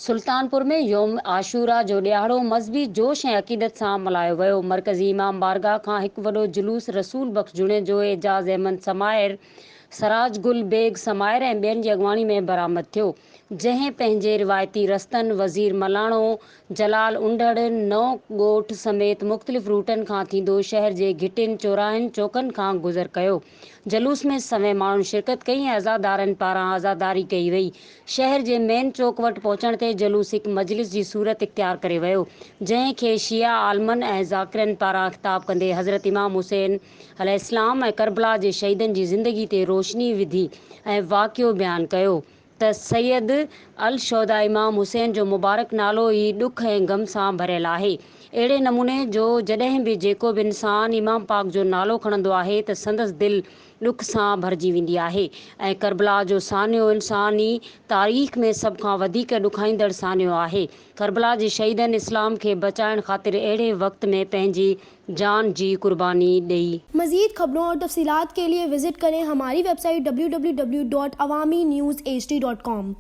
سلطانپور ۾ يوم عاشورا جو ڏهاڙو مذهبي جوش ۽ عقيدت سان ملهايو ويو. مرڪزي امام بارگاهه کان هڪ وڏو جلوس رسول بخش جوڻيجو، اعجاز احمد سمائر، سراج گل بيگ سمائر ۽ ٻين جي اڳواڻي ۾ برآمد ٿيو، جنهن پنهنجي روايتي رستن وزير ملاڻو، جلال انڍڙ، نئون ڳوٺ سميت مختلف روٽن کان ٿيندو شهر جي گهٽين، چوراهن، چوڪن کان گذر ڪيو. جلوس ۾ سوين ماڻهن شرڪت ڪئي ۽ عزادارن پاران عزاداري ڪئي وئي. شهر جي مين چوڪ وٽ پهچڻ تي جلوس هڪ مجلس جي صورت اختيار ڪري ويو، جنهن کي شيعه عالمن ۽ ذاڪرن پاران خطاب ڪندي حضرت امام حسين عليه السلام ۽ ڪربلا جي شهيدن جي زندگي تي روشني وڌي ۽ واقعو بيان ڪيو ته سيد الشهداء امام حسين جو مبارڪ نالو ئي ڏک ۽ غم سان ڀريل آهي. اهڙي نموني جو جڏهن به جيڪو به انسان امام پاڪ جو نالو کڻندو آهي ته سندس دل ڏک سان ڀرجي ويندي آهي ۽ ڪربلا جو سانحو انساني تاريخ ۾ سڀ کان وڌيڪ ڏکائيندڙ سانحو آهي. ڪربلا جي شهيدن اسلام کي بچائڻ خاطر اهڙي وقت ۾ پنهنجي جان جي قرباني ڏئي. مزيد خبرون اور تفصيلات ڪي ليي وزٽ ڪرين هماري website W W W dot Awami news H D dot com.